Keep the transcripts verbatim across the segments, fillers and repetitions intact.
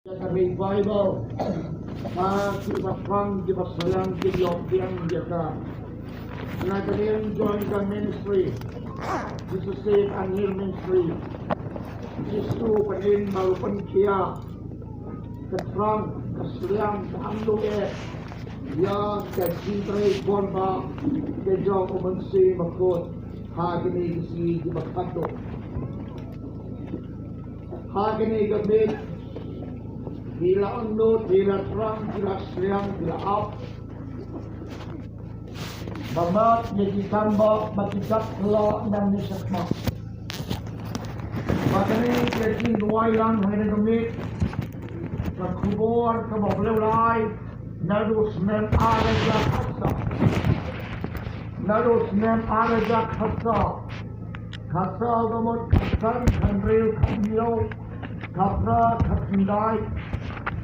Ïa ka revival. Ba ki ba pang, ki ba sayang, ki ïoh biang ïa ka. Na ka liang jong ka ministry, Jesus Save and Heal Ministry, Jisu Pynïeng bad Pynkhia, ka thrang, ka sliang, ka angnud eh ïa ka jingtrei bor ba ka jong U Mynsiem Bakhuid ha kine ki sngi ki ba khatduh. Ha kine ki miet ki la angnud, ki la thrang, ki la sliang, ki la ap. Ba mad ïa ki kam ba, ba ki dak la nang ni sakma. Ba kane ka jingduwai lang ha kane ka miet, ka khubor kaba U Blei u la ai naduh u snem ar hajar khatsaw. Naduh u snem ar hajar khatsaw. Khatsaw ka mut khatsan, khathynriew, khathynñiew, khaphra, khatkhyndai,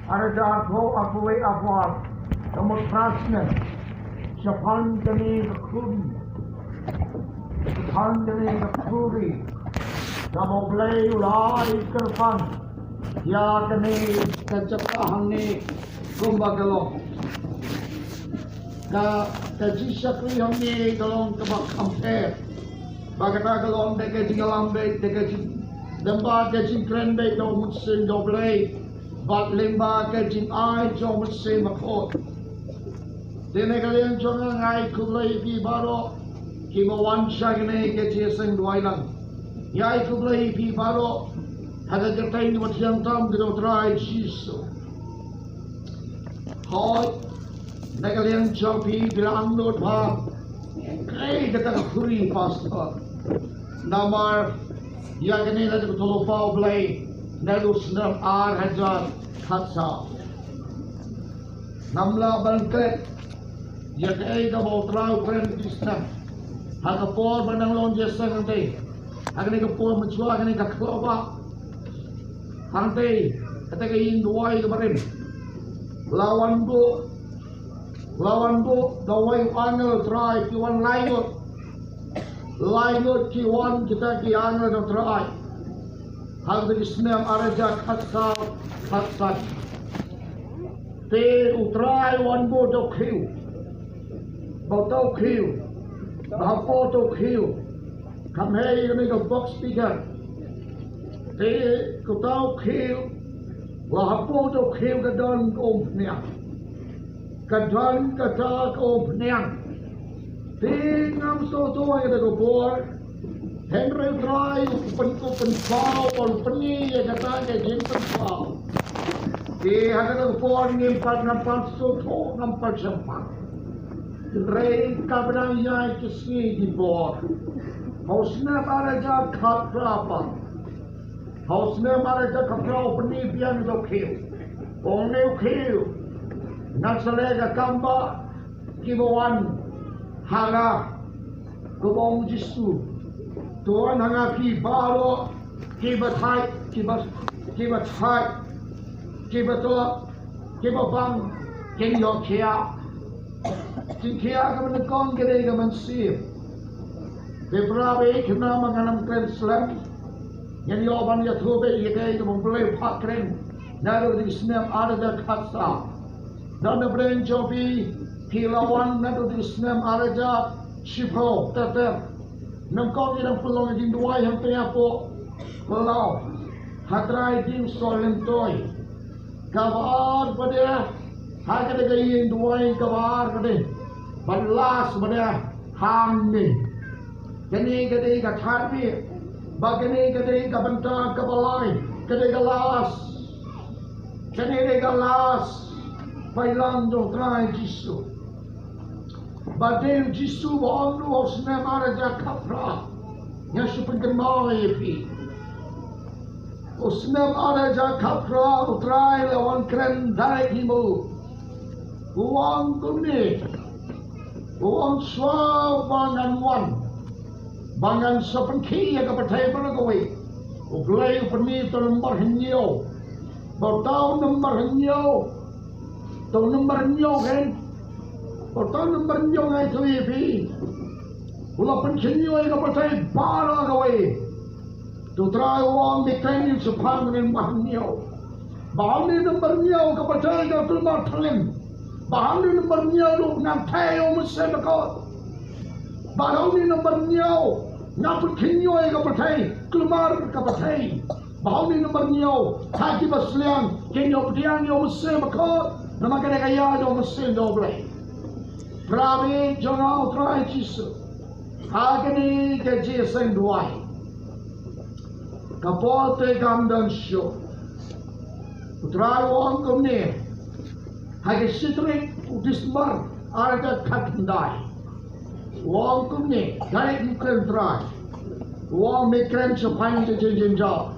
ar hajar arphew, arphew wei, arphew ar. Ka mut phra snem. Shaphang kane ka khuri, shaphang kane ka khuri, kaba U Blei u la ai kyrpang ïa kane ka jaka hangne kumba ka long. Ka, ka jingshakri hangne ka long kaba kham pher. Ba kata ka long da ka jingïalam beit, da ka jing, da ba ka jingkren beit jong U Mynsiem jong U Blei. Bad lyngba ka jingai jong U Mynsiem Bakhuid. Te na ka liang jong nga, nga ai khublei ïa phi baroh kiba wan sha kane ka jingïaseng duwai lang. Nga ai khublei ïa phi baroh ha ka kyrteng kaba thiang tam ka jong U Trai Jisu. Hooid, na ka liang jong phi, phi la angnud ba kaei kata ka khuri, Pastor. Namar ïa kane la ka jingthoh lypa U Blei naduh u snem ar hajar khatsaw. Ngam lah ban klet ïa kaei kaba U Trai u kren ha ki snem. Ha ka por ba nang long jingïaseng hangtei, ha kane ka por mynshuwa kane ka khlaw ba hangtei, kata ka ïing duwai kaba rim, la wan buh, la wan buh da uwei u angel U Trai, ki wan lai ngut. Lai ngut ki wan kita ki angel U Trai ha kata ka snem ar hajar khatsaw, khatsan. Te U Trai u wan buh da u khiew. Bad uta u khiew, bad hapoh uta u khiew, kam hei kane ka box speaker. Te uta u khiew, bad hapoh uta u khiew ka don ka umphniang. Ka don kata ka umphniang. Te ngam sngewthuh ïa kata ka bor. Hynrei U Trai u pyn, u pynpaw, u pyni ïa kata ka jingpynpaw. Te ha kata ka por ngim pat, ngam pat sngewthuh, ngam pat shemphang. Hynrei kaba dang ïaid ki sngi ki bor, ha u snem ar hajar khatphra pat, ha u snem ar hajar khatphra u pyni biang ïa u khiew. Ong ïa u khiew, ngan sa leh ka kam ba kiba wan ha nga, kumba ong u Jisu, to wan ha nga phi baroh kiba thait, kiba, kiba thait, kiba tlot, kiba bang, kin ïoh khiah. Jingkhiah kaba nyngkong ka dei ka mynsiem. Te para bangeit, khnang ba ngan ym kren slem, ngan ïoh ban ïathuh beit ïa kaei kaba U Blei u phah kren naduh ki snem ar hajar khatsaw. Don na pdeng jong phi, phi la wan naduh ki snem ar hajar shiphew ter ter. Nyngkong ngi dang pynlong ïa ka jingduwai hangtei hapoh Palau, ha Trai Dieng Soh Lyngdoh. Kaba ar pat de ha kata ka ïing duwai, kaba ar pat de, bad last pat de hangne. Kane ka dei ka third week, bad kane ka dei ka bynta kaba lai, ka dei ka last. Kane ka dei ka last balang jong U Trai Jisu. Ba dei u Jisu ba ong ruh ha u snem ar hajar khatphra. Nga shu pynkynmaw ïa phi. U snem ar hajar khatphra U Trai u la wan kren direct hi ma u. U ong kumne. U ong shuwa ba ngan wan, ba ngan sa pynkhih ïa ka pyrthei baroh kawei. U Blei u pyni uta u nombar hynñiew. Bad uta u nombar hynñiew, uta u nombar hynñiew, kan? Bad uta u nombar hynñiew nga ïathuh ïa phi, u la pynkhynñiew ïa ka pyrthei baroh kawei. Te U Trai u ong, me kren ïa u shaphang u nombar hynñiew. Ba hangne number hynñiew ka pyrthei ka kulmar thlem. Ba hangne number hynñiew ruh ngan theh ïa u Mynsiem Bakhuid. Ba hangne number hynñiew nga pynkhynñiew ïa ka pyrthei, kulmar ka pyrthei. Ba hangne number hynñiew ha kiba sliang kin ïoh pdiang ïa u Mynsiem Bakhuid. Namar ka dei ka ïa jong u Mynsiem jong U Blei. Para bangeit jong nga, U Trai Jisu, ha kane ka jingïaseng duwai, ka por te kam don shuh. U Trai u ong kumne, ha ka shi tarik u Disembar ar hajar khatkhyndai, u ong kumne, Dalik U Kren Trai, u ong me kren shaphang ka jingjynjar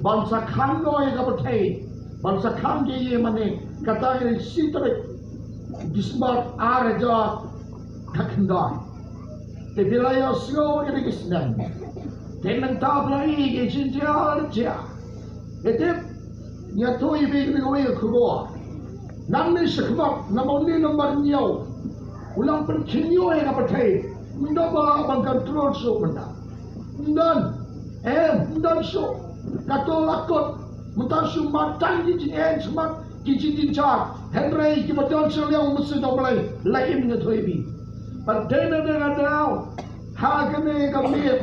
ban sa khang noh ïa ka pyrthei, ban sa khang ïa ïing mane, kata ka dei shi tarik Disembar ar hajar khatkhyndai. Te phi la ïohsngew ïa kine ki snem. Te mynta phi la i ki jingthiah jingthiah. Te tip, nga ïathuh ïa phi kane kawei ka khubor. Nangne shakhmat, namar une u number hynñiew u nang pynkhynñiew ïa ka pyrthei. Ym don ba lah ban control shuh mynta. Ym don. Em, ym don shuh. Kato la kut. Mynta shu mad tang ki jingeh shakhmat, ki jingjynjar. Hynrei kiba don sha liang u Mynsiem jong U Blei la im, nga ïathuh ïa phi. Bad dei na dei na daw ha kane ka miet,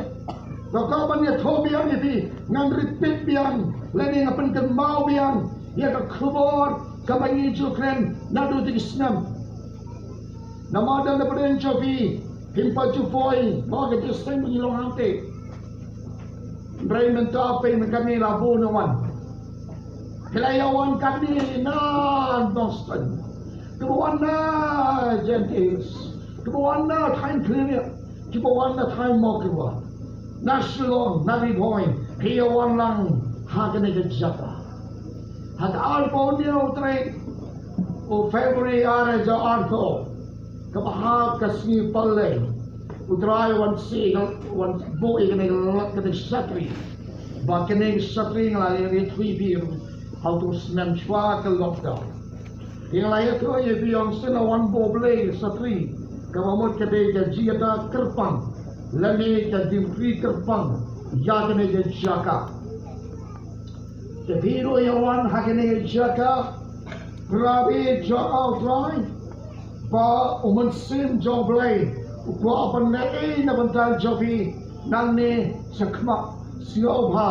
nga kwah ban ïathuh biang ïa phi, ngan repeat biang lane nga pynkynmaw biang ïa ka khubor kaba ngi ju kren naduh te ki snem. Namar da na pdeng jong phi, phim pat ju poi, ba ka jingïaseng ba ngi long hangtei. Hynrei mynta phi, mynta kane la bun ïa wan. Phi la ïa wan kane na Boston. Kiba wan na Gentiles. Kiba wan na thaiñ Clearview. Kiba wan na thaiñ Mawkyrwat. Na Shillong, na Ri Bhoi. Phi ïa wan lang ha kane ka jaka. Ha ka arphew hynñiew tarik u February ar hajar arphew, kaba hap ka sngi Palei, U Trai u wan sih, u wan buh ïa kane ka lad, kane ka shatri. Ba kane ka shatri nga la ïathuh ïa phi ha uto u snem shuwa ka lockdown. Te nga la ïathuh ïa phi, ong shisien la wan buh Blei ka shatri, kaba mut ka dei ka jingïada kyrpang lane ka jingkyrpang ïa kane ka jaka. Te phi ruh ïa wan ha kane ka jaka, para bangeit jong U Trai, ba u Mynsiem jong U Blei u kwah ban leh ei na bynta jong phi nangne shakhmat. Sngewbha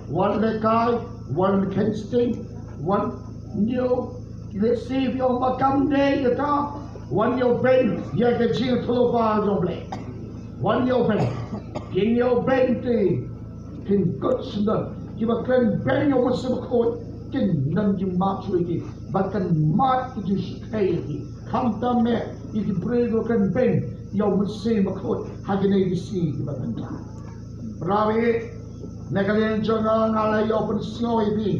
wan lehkai, wan kheiñ sting, wan ñiew. Ki lehse phi ong ba kam dei kata, wan ïoh beiñ ïa ka jingïathuhlypa jong U Blei. Wan ïoh beiñ, kin ïoh beiñ te kin kut sngewdon. Kiba kren beiñ ïa u Mynsiem Bakhuid kin nym jingmut shuh ïa ki, ba kan mad ki jingsngewsih ïa ki. Khamtam eh ïa ki briew kiba kren beiñ ïa u Mynsiem Bakhuid ha kine ki sngi kiba mynta. Para bangeit, na ka liang jong nga, nga la ïoh pynsngew ïa phi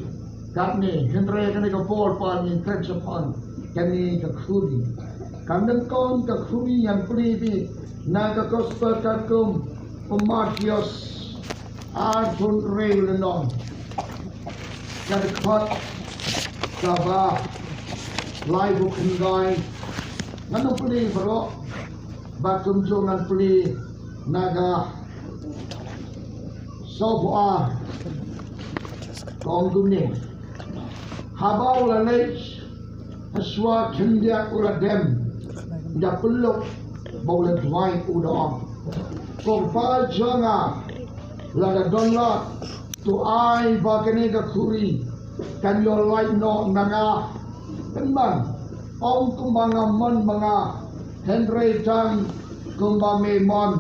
katne, hynrei kane ka por pat ngin kren shaphang kane ka khuri. Ka nyngkong ka khuri ngan pule ïa phi na ka Gospel katkum u Mathaios arphew hynriew lynnong. Ka dkhot kaba laiphew khyndai. Ngan ym pule baroh, ba kumjuh ngan pule na ka sawphew ar. Ka ong kumne: Haba u la leit, hashwa khyndiat u la dem da pyllup, bad u la duwai, u da ong: Ko Kpa jong nga, lada don lad, to ai ba kane ka khuri kan ïoh lait noh na nga. Pynban, ym kumba nga mon ma nga, hynrei tang kumba me mon.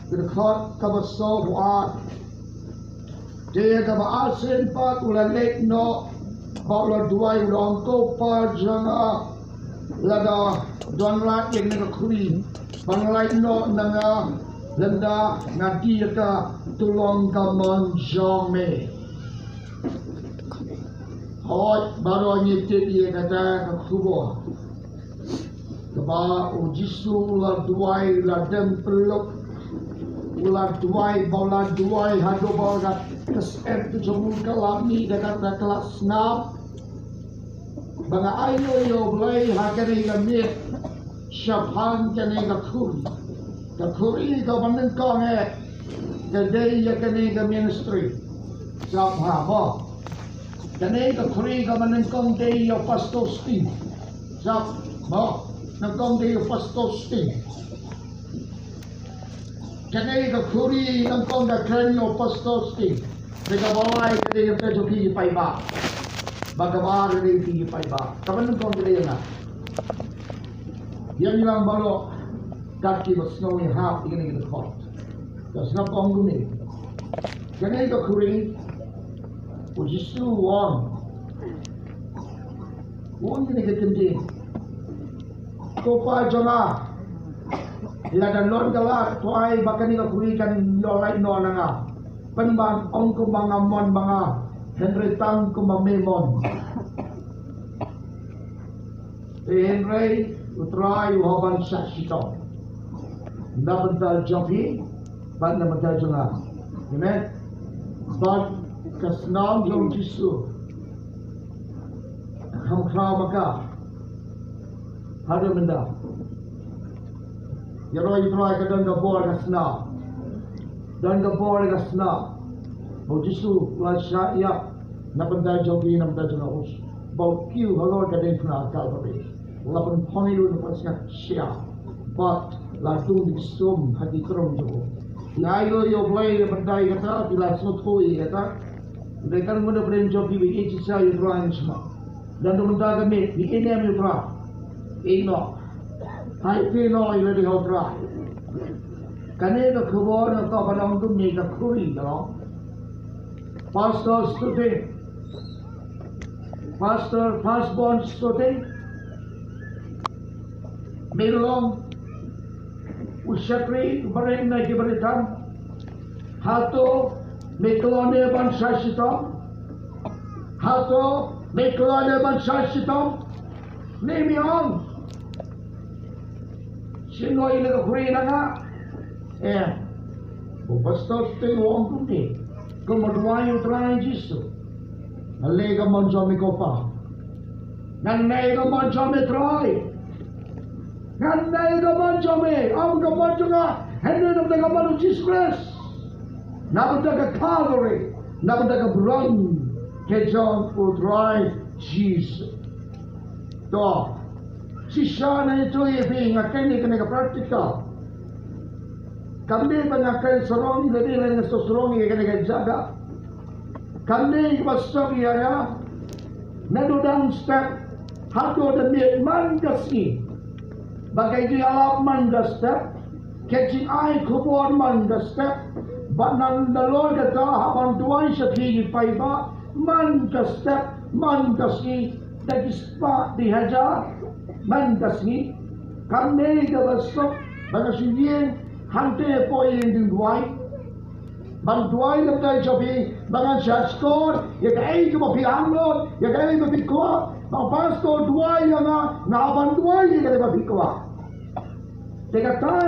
Ka dkhot kaba sawphew ar. Te kaba arsien pat u la leit noh, bad u la duwai, u la ong: Ko Kpa jong nga, lada don lad ïa kane ka khuri ban lait noh na nga, lymda nga die ïa ka, to long ka mon jong me. Hooid, baroh ngi tip ïa kata ka khubor. Kaba u Jisu u la duwai, u la dem pyllup, u la duwai, bad u la duwai haduh ba ka syep ka jong u ka la mih da kata ka la sngap. Ba nga ainguh ïa U Blei ha kane ka miet shaphang kane ka khuri. Ka khuri kaba nyngkong eh ka dei ïa kane ka ministry. Sngap bha mo. Kane ka khuri kaba nyngkong dei ïa u Pastor Sting. Sngap, mo, nyngkong dei ïa u Pastor Sting. Kane ka khuri nyngkong ka kren ïa u Pastor Sting. Bad kaba lai ka dei ïa ka jong ki paidbah. Bad kaba ar ka dei ïa ki paidbah. Kaba nyngkong ka dei ïa nga. Ïa ngi lang baroh kat kiba sngew ïahap ïa kane ka dkhot. Ka sngap ong kumne. Kane ka khuri, u Jisu u ong, u ong kane ka kyntien: Ko Pa jong nga, lada don ka lad, to ai ba kane ka khuri kan ïoh lait noh na nga. Pynban ong kumba nga mon ba nga, hynrei tang kumba me mon. Te hynrei u Trai u hap ban shah shitom na bynta jong phi bad na bynta jong nga. Amen. Bad ka snam jong u Jisu ka kham khraw ma ka. Haduh mynta, ïaroh ïa u Trai ka don ka bor ka snam. Don ka bor ka snam. Ba u Jisu u la shah ïap na bynta jong phi, na bynta jong nga. Ba u kiew halor ka diengphna Kalbari. La pynphong ïa u na ka sngi sha, bad la dung dih sum ha ki krong jong u. Ngi ai nguh ïa U Blei na bynta ïa kata, phi la sngewthuh ïa kata. Hynrei kan mut na pdeng jong phi, ïeit shisha ïa u Trai, ngin sngewthuh. Don na bynta ka miet, phi ïeit ne em ïa u Trai? Ïeit noh. Hai, phi noh ïa lade ha u Trai. Kane ka khubor na ka ba long kumne, ka khuri ka long: Pastor Sohtun, Pastor Firstborn Sohtun, me long u shakri uba rit na ki barit tam. Hato me kloi ne ban shah shitom? Hato me kloi ne ban shah shitom? Ne me ong, shim noh ïa ka khuri na nga. Em. U Pastor Sohtun u ong kumne, kumba duwai ïa u Trai Jisu: Ngan leh ka mon jong me ko Pa. Ngan leh ka mon jong me Trai. Ngan leh ka mon jong me, ym ka mon jong nga. Hynrei na bynta ka mon u Jisu Khrist, na bynta ka Kalbari, na bynta ka burom ka jong u Trai Jisu. To, shisha nga ïathuh ïa phi, nga kren ïa kane ka practical. Kam dei ba nga kren sarong ïa lade lane nga sngewsarong ïa kane ka jaka. Kam dei ba suk ïa nga. Naduh dang step haduh da miet man ka sngi, ba ka jingïalap man ka step, ka jingai khubor man ka step, bad nalor kata hap ban duwai sha phi ki paidbah man ka step, man ka sngi, da ki spah, da ki hajar man ka sngi. Kam dei kaba suk ba nga shu ïeng hangtei hapoh ïing duwai, ban duwai na bynta jong phi, ba ngan shah shkor ïa kaei kaba phi angnud, ïa kaei ba phi kwah. Ba u pastor duwai ïa nga, nga hap ban duwai ïa kaei ba phi kwah. Te kata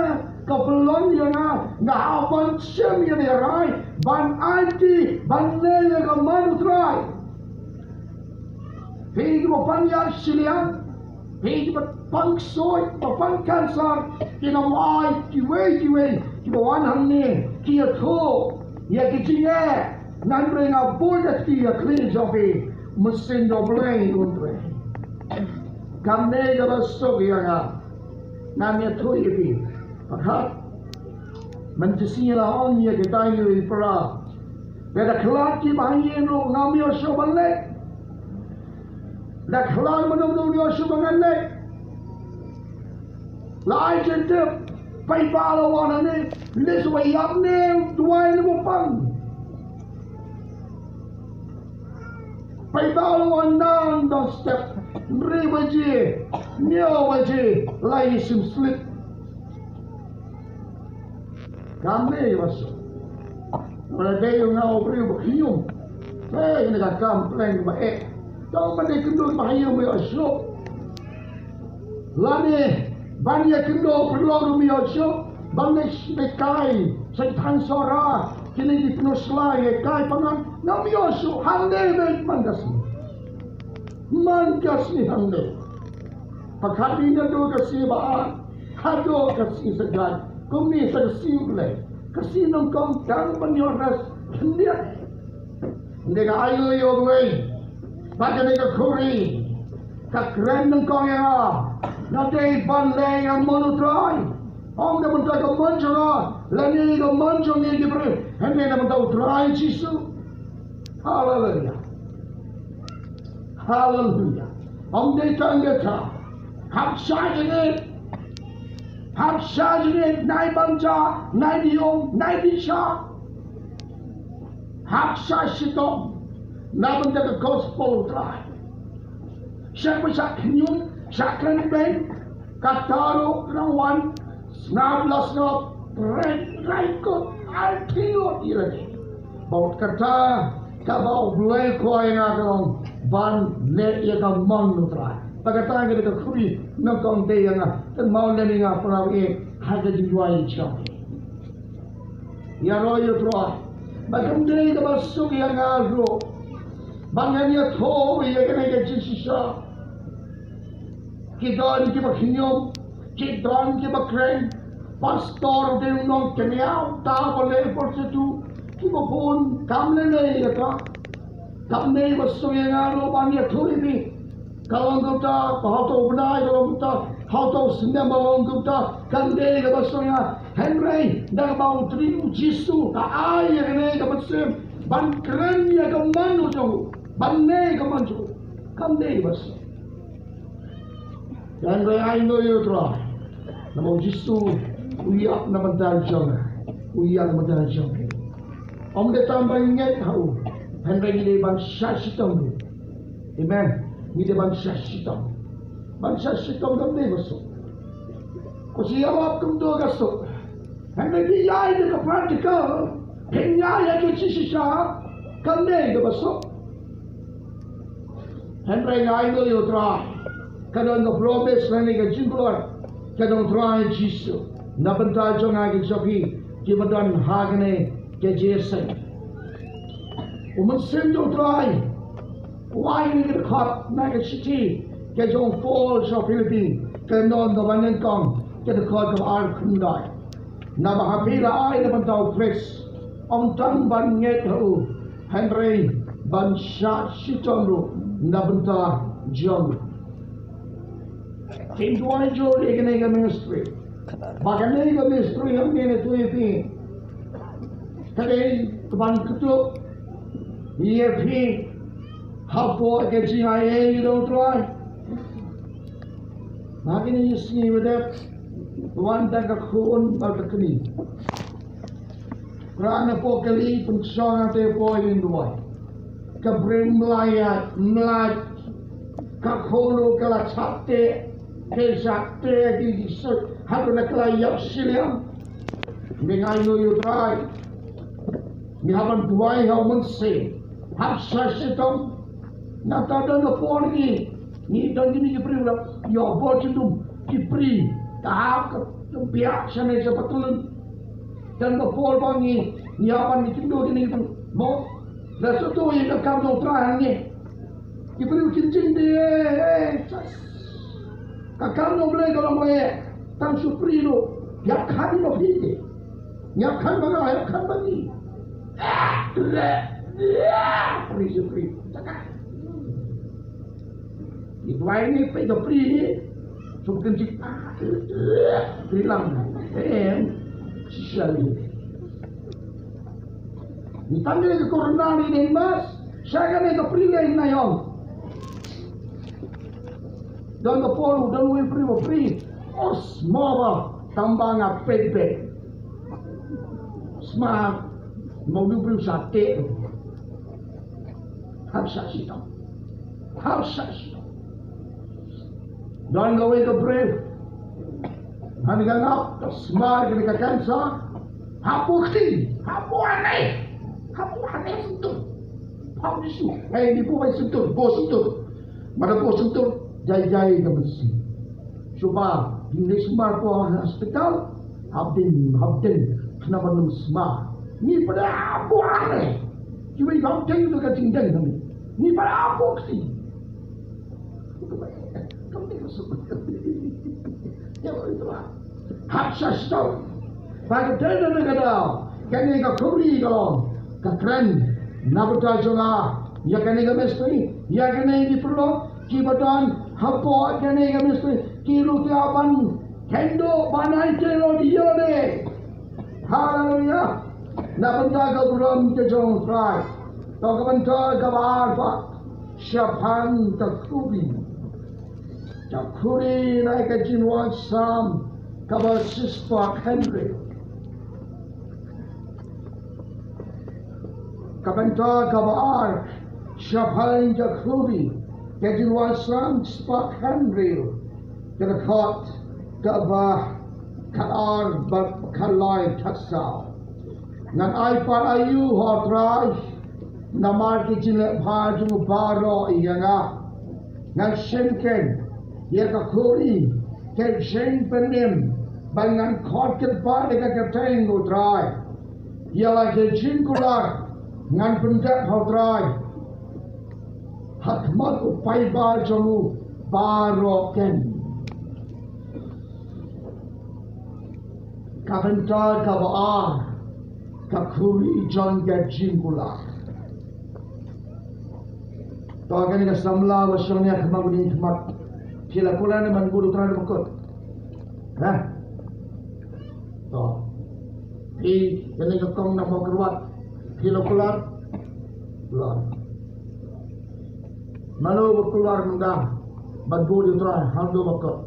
ka pynlong ïa nga, nga hap ban shim ïa kane ka rai, ban aiti, ban leh ïa ka mon u Trai. Phi kiba pang ïaid shiliang, phi kiba pang ksuid, kiba pang cancer, ki nongwai kiwei kiwei kiba wan hangne, ki ïathuh ïa ki jingeh. Ngan ring, nga bud ïa ki ïa khlieh jong phi. Mynsiem U Blei un trei. Kam dei kaba suk ïa nga. Ngan ïathuh ïa phi. Pakat, mynta shisien la ong ïa kita ki para, lada khlad ki ba ha ïing ruh ngam ïoh shuh ban leit. Lada khlad mano mano ïoh shuh ban ngan leit. La ai jingtip, paidbah la wan hangne, leit shuwa ïap ne duwai ne ba pang. Paidbah la wan nang dang step, hynriew baje, hynñiew baje, la ïa shim slip. Kam dei ba suk. Lada dei nga u briew ba khñium, hei, kane ka kam pleng ba eh. Tang ban ïakynduh ba ha ïing ba ïoh shuh. Lane ban ïakynduh pynlong ruh ym ïoh shuh. Ban leit kai sha ki thaiñ Sohra, kine ki pyndonkam sla, ïa kai pyngan, ngam ïoh shuh. Hangne beit man ka sngi. Man ka sngi hangne. Pakat, naduh ka sngi ba ar haduh ka sngi sajaid, kumne sa ka sngi U Blei, ka sngi nyngkong tang ban ïoh rest khyndiat. Hynrei nga ai nguh ïa U Blei, Ba kane ka khuri ka kren nyngkong ïa nga, nga dei ban leh ïa ka mon U Trai. Ym na bynta ka mon jong nga lane ka mon jong ngi ki briew, hynrei na bynta U Trai Jisu. Haleluya. Haleluya. Ym dei tang kata. Hap shah jingit. Hap shah jingit, nai bam ja, nai di ong, nai di shah. Hap shah shitom na bynta ka gospel U Trai. Shah ba shah khñium, shah kren beiñ, kata ruh ka dang wan, sngap la sngap, rai rai ko, ai tino ira ni. Ba kata kaba U Blei kwah ïa nga ka long ban leh ïa ka mon U Trai. Ba kata ka dei ka khuri nyngkong dei ïa nga, kan mau leh ïa nga para ïa ha ka jingduwai jong. Ïaroh ïa U Trai. Ba kam dei kaba suk ïa nga ruh ba ngan ïathuh ïa kane ka jingshisha. Ki don kiba khñium, ki don kiba kren. Pastor u dei u nongkynmaw, ta ba leh por setu. Kiba bun kam leh ïa ka. Kam dei ba suk ïa nga ruh ban ïathuh ïa phi. Ka long kumta, ka hato u bnai ka long kumta, hato u snem ka long kumta, kam dei kaba suk ïa nga. Hynrei da kaba U Trai U Jisu u ai ïa kane ka mynsiem ban kren ïa ka mon u jong u, ban leh ka mon jong u. Kam dei kaba suk. Hynrei ai nguh ïa U Trai. Namar U Jisu u ïap na bynta jong nga. U ïap na bynta jong nga. Ym dei tang ban ngeit ha u. Hynrei ngi dei ban shah shitom ruh. Amen. Ngi dei ban shah shitom. Ban shah shitom kam dei ba suk. Ko shi ïa ap kumto ka suk. Hynrei phi ïai da ka practical, phi ïai ïa ka jingshisha, kam dei kaba suk. Hynrei nga ai nguh ïa U Trai. Ka don ka promise lane ka jingkular ka jong U Trai Jisu na bynta jong nga, ka jong phi kiba don ha kane ka jingïaseng. U Mynsiem jong U Trai u ai ïa ngi ka dkhot na ka shithi ka jong u Paul sha u Philippi, ka lynnong kaba nyngkong, ka dkhot kaba arphew khyndai. Naba ha phi la ai na bynta U Khrist, ym tang ban ngeit ha u, hynrei ban shah shitom ruh na bynta jong u. Kin duwai jur ïa kane ka ministry. Ba kane ka ministry ïa kane tu ïa phi. Ka dei ka ban kyntu ïa phi hapoh ka jingaiei jong U Trai. Ba kine ki sngi ba dep, wan da ka khun bad ka kmie. Kren hapoh kali, pynshong hangtei hapoh ïing duwai. Ka briew mlai ïa, mlai. Ka khun ruh ka la shah teh, ka shah teh ki ki sut, haduh la ka la ïap shiliang. Ngi ai nguh ïa U Trai. Ngi hap ban duwai ha u Mynsiem. Hap shah shitom. Nangta don ka por ngi, ngi don kine ki briew la ïoh bor jingdum, ki briew, ka hap ka biah shane sha Patulun. Don ka por ba ngi, ngi hap ban ngi kynduh kine ki briew. Mo, la shu to ïa ka kam jong U Trai hangne. Ki briew kin jingdie, eh, eh, sas. Ka kam jong U Blei ka long eh, tang shu free ruh. Ïa khan ba phi. Ïa khan ba nga, ïa khan ba ngi. Free shu free. Cakap. Ni duwai ni peit ka free ni. Shu kin jing. Free lang. Eh, shisha ni. Ni tang ni ka corona ni dei mas. Sha kane ka free lane na ïong. Don ka por u don uwei u briew u free. Os, mo ba tang ba nga peit peit. Smart. Mo u briew u shah teh. Hap shah shitom. Hap shah shitom. Don kawei ka briew. Hynrei ka ngap ka sumar kane ka cancer. Hapoh kti, hapoh aneh, hapoh aneh sumtur. Hapoh tisu. Hei, ni buh bai sumtur, buh sumtur. Mada buh sumtur, jai jai ka mynsiem. Shuwa, dei sumar hapoh hospital. Hap deng, hap deng. Khnang ban ym sumar. Ni pat hapoh aneh. Kiwei hap deng tu ka jingdeng kane. Ni pat hapoh kti. Hap shah shitom. Ba ka dei na ka daw kane ka khuri ka long ka kren na bynta jong nga. Ïa kane ka mystery, ïa kane ki paralok kiba don hapoh kane ka mystery, ki ruh ki hap ban kynduh ban ai kyrteng ïa U. Haleluya. Na bynta ka burom ka jong U Trai. To ka bynta kaba ar pat, shaphang ka khuri. Ka khuri na ka jingwan Salm kaba shispah hynriew. Ka bynta kaba ar, shaphang ka khuri, ka jingwan Salm shispah hynriew, ka dkhot kaba khatar bad khatlai khatsaw. Ngan ai pat aïu, ha U Trai, namar ki jingleh bha jong u baroh ïa nga. Ngan shim kein ïa ka khuri ka jingpynim, bad ngan khot kyrpad ïa ka kyrteng U Trai. Ïa la ka jingkular ngan pyndep, ha U Trai, ha khmat u paidbah jong u baroh kein. Ka bynta kaba ar, ka khuri jong ka jingkular. To kane ka samla ba shong ïa khmat, ba ïa khmat. Phi la kular ne ban bud U Trai ne ba kut? Ha? To. Phi, kane ka kong na ba kyrwat. Phi la kular? Kular. Mano ba kular mynta ban bud U Trai, haduh ba kut?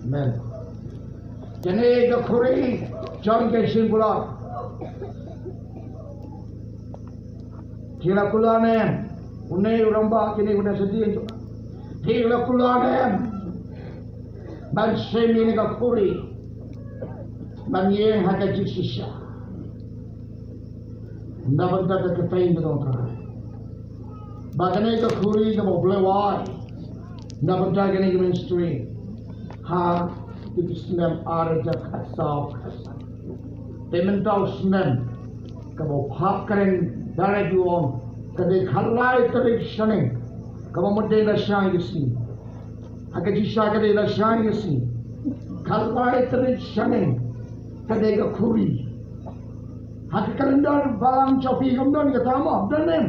Amen. Kane ka khuri jong ka jingkular. Phi la kular ne em? Une u rangbah kine, une u sdang jong. Phi la kular ne em ban shim ïa kane ka khuri ban ïeng ha ka jingshisha? Na bynta ka kyrteng ka jong U Trai. Ba kane ka khuri kaba U Blei u ai na bynta kane ka ministry, ha kito ki snem ar hajar khatsaw khatsan. Te mynta u snem kaba u hap kren direct, u ong ka dei khatlai tarik shaneng kaba mut dei la shai ka sngi. Ha ka jingshisha ka dei la shai ka sngi. Khatlai tarik shaneng ka dei ka khuri. Ha ka calendar balang jong phi kam don kata mo, don em?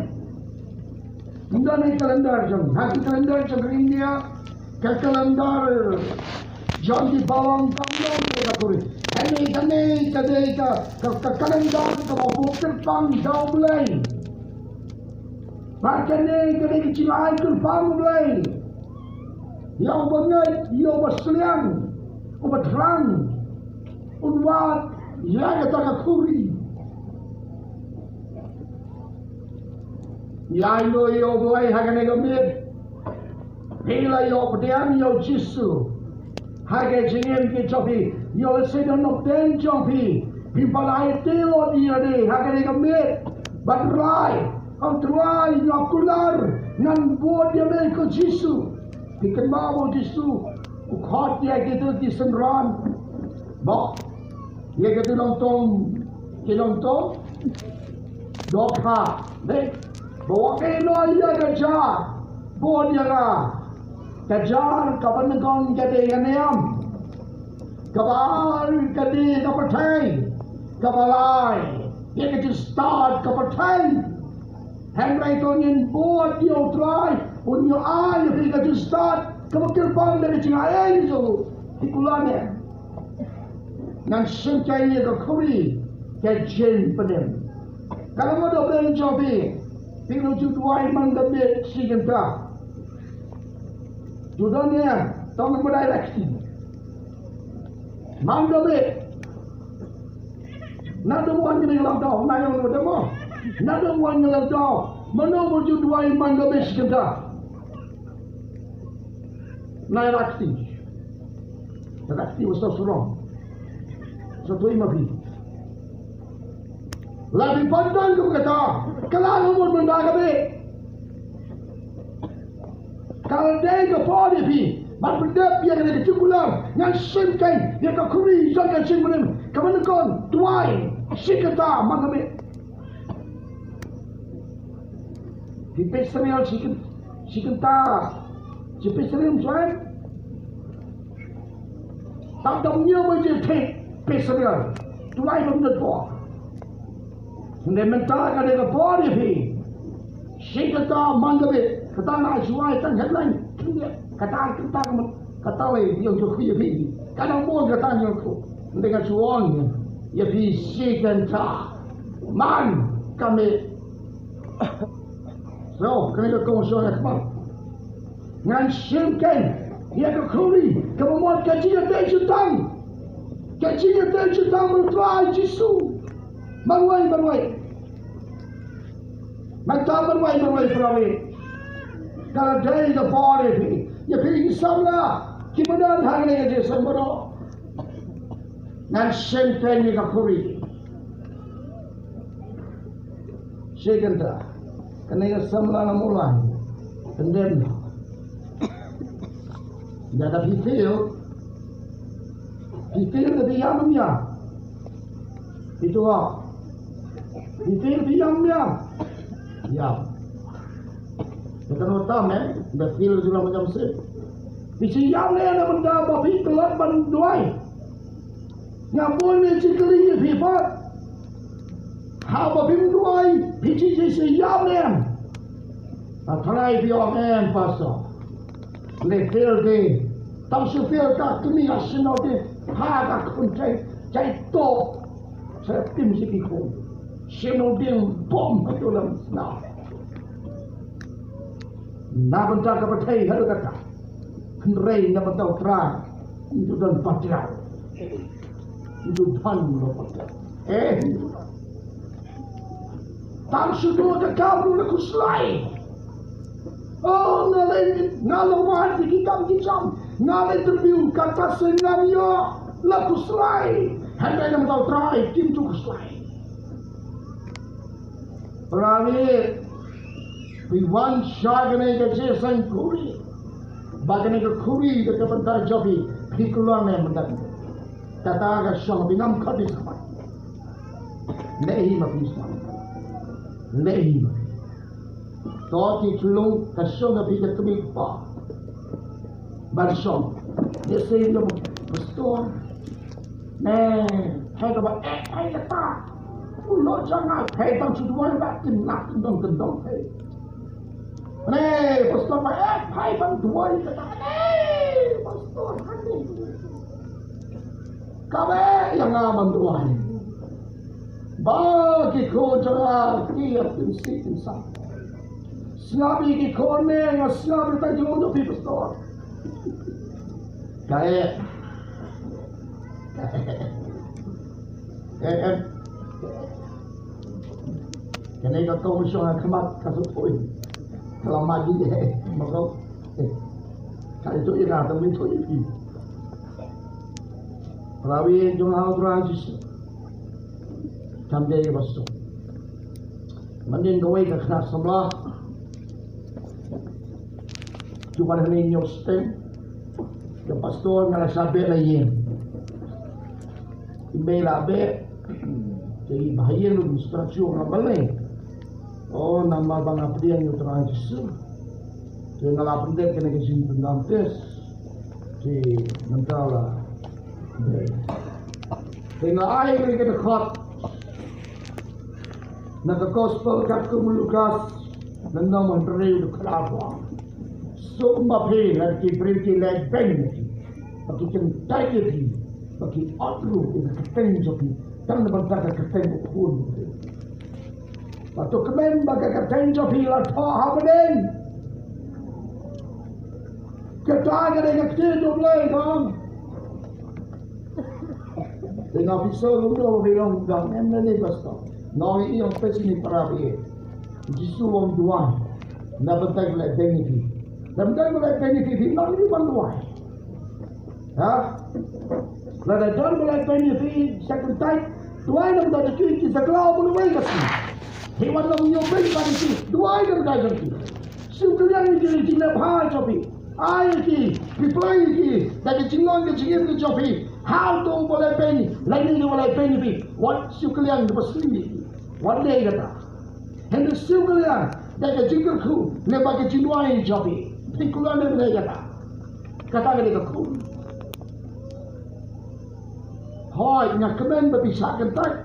Don ne calendar jong, ha ka calendar jong ka India, ka calendar jong ki balang kam don ka khuri. Kane, kane ka dei ka, ka, ka calendar kaba buh kyrpang da U Blei. Bad kane ka dei ka jingai kyrpang U Blei ïa uba ngeit, ïa uba sliang, uba thrang, un wad ïa kata ka khuri. Ïa ïa ïa U Blei ha kane ka miet. Phi la ïoh pdiang ïa U Jisu ha ka jingim ka jong phi, ïoh lehse don nongpdiang jong phi, phi pat la aiti lut ïa U ha kane ka miet. Bad rai, ong Trai, nga kular, ngan bud ïa me ko Jisu. Phi kynmaw ba U Jisu u khot ïa kito ki synran, ba ïa kito nongtong, ki nongtong dohkha, ne? Ba u ong, kynnoh ïa ka jar, bud ïa nga. Ka jar kaba nyngkong ka dei ka niam. Kaba ar ka dei ka pyrthei. Kaba lai ïa ka jingstad ka pyrthei. Hynrei to ngin bud ïa U Trai, un ïoh ai ïa phi ka jingstad kaba kyrpang da ka jingai jong u. Phi kular ne em? Ngan shim kein ïa ka khuri ka jingpynim. Ka la mut da u beiñ jong phi, phi la ju duwai man ka miet shi kynta. Ju don ne em? Tang ba dei la kti. Man ka miet. Naduh wan ngi la daw, na ïong na demo. Naduh wan ngi la daw, mano ba ju duwai man ka miet shi kynta? Na ïa la kti. Ïa la kti wa sa surong. Sa tui ma phi. La phi pan don kum kata, ka la ka mut mynta ka miet. Ka la dei ka por ïa phi ban pyndep ïa kane ka jingkular, ngan shim kein ïa ka khuri jong ka jingpynim. Kaba nyngkong, duwai shi kynta man ka miet. Phi peit serial shi kyn-, shi kynta, shi peit serial, duwai. Tam tam ñiew ba jingthik peit serial. Duwai bym dei por. Hynrei mynta ka dei ka por ïa phi. Shi katta man ka bit, kata nga shu ai tang headline. Kata, kata, kata lei ïa phi, ïa phi. Ka dang bun kata ïa phi. Hynrei nga shu ong ïa phi shi katta. Man ka bit. So, kane ka kong shu ong ïa ka man. Ngan shim kein ïa ka khuri kaba mut ka jingïadei jutang. Ka jingïadei jutang bad u Trai Jisu. Marwei, marwei. Mynta marwei, marwei, para bangeit. Ka la dei ka por ïa phi, ïa phi ki samla kiba don hangne ka jingïaseng baroh. Ngan shim kein ïa ka khuri. Shi katta. Kane ka samla na Mawlai. Kyndem. Ïa ka phi fail. Phi fail ka phi ïam ïa. Phi tuh. Phi fail phi ïam ïa. Ïa. Ïa ka nota me, da fail jula macam se. Phi shu ïam ne na bynta ba phi tlot ban duwai. Nga bun ne jingkylli ïa phi pat. Haba phim duwai, phi shu shu ïam ne em? Nga tharai phi ong em, Pastor. Le fail de. Tang shu fail ka kmie ka shano de. Ha ka khun jai, jai to. Sa tim shi ki khun. Shano ding bom ha to lam sna. Na bynta ka pyrthei haduh katta. Hynrei na bynta u Trai. Ngi don patriarch. Ngi don lo patriarch. Eh. Tang shu dua ka kam ruh la khuslai. Oh, nga leh, nga la wad ïa ki kam ki jam. Nga la interview kata seh ngam ïoh la khuslai. Hynrei na bynta u Trai kim ju khuslai. Para bangeit, phi wan sha kane ka jingïaseng khuri. Ba kane ka khuri ka, ka bynta jong phi, phi kular ne mynta. Kata ka shong phi ngam khot phi samai. Leh hi ma phi samai. Leh hi ma phi. To ki khlung ka shong na phi ka kmie kpa. Ban shong. Ïa se ïa pastor. Ne, hai kaba eh, hai kata. U lo jang ai, hai tang shu duwai ba kin lak kin dong kin dong hai. Ne, pastor ba eh, hai bang duwai kata. Ne, pastor hai. Kaba eh, ïa nga ban duwai. Ba ki khun jong nga ki ïa pynsi pynsan. Sngap ïa ki khun ne, nga sngap ïa ta jong phi pastor. Kaei. Eh, eh. Kane ka kong shong ha khmat ka sut oi. Ka la ma ji eh. Ma ko. Eh. Ka itu ira ta mi tu iri. Para bangeit jong nga ha u Trai Jisu. Kam dei ba suk. Mynnin kawei ka khynnah samla. Ju ban hynne ñiew stem. Ka pastor nga la sa beh la ïing. I mei la beh. Te i bah ïing ruh instruction nga balei. Oh, namar ba nga pdiang ïa u Trai Jisu. Te nga la pyndep kane ka jingpyndam test. Te mynta la beh. Te nga ai kane ka dkhot. Na ka gospel katkum u Lukas, na nong hynriew dkhot arphew. Suk ma phi na ki briew ki leh beiñ ïa phi, ba ki kyntait ïa phi, ba ki ot ruh ïa ka kyrteng jong phi, tang na bynta ka kyrteng u Khun. Ba to kmen ba ka kyrteng jong phi la thoh ha bneng. Kata ka dei ka ktien jong U Blei, kong. Te nga phi sngewthuh ba phi long dang em ne pastor. Nga ong ïa phi sngewthuh para bangeit. Jisu u ong duwai. Na bynta ki leh beiñ ïa phi. Na bynta ki leh beiñ ïa phi, phi nang ïa ban duwai. Ha? Lada don ba leh beiñ ïa phi, sa kyntait. Duwai na bynta ki, ki sa khlaw bun wei ka sngi. Phi wan long ñiew beiñ ba ki, duwai na bynta ki. Shu kylliang ïa ki, ki leh bha jong phi. Ai ïa ki, reply ïa ki, da ka jinglong ka jingim ka jong phi. Hato u ba leh beiñ, lane u ba leh beiñ ïa phi. Wat shu kylliang da ba sli ïa ki. Wat leh kata. Hynrei shu kylliang da ka jingkyrkhu, lane ba ka jingduwai jong phi. Phi kular leh kata. Kata ka dei ka khun. Hooid, nga kmen ba phi shah kyntait.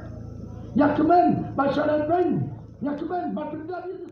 Ïa kmen ba sha lehbeiñ, ïa kmen ba pyndap ïa ka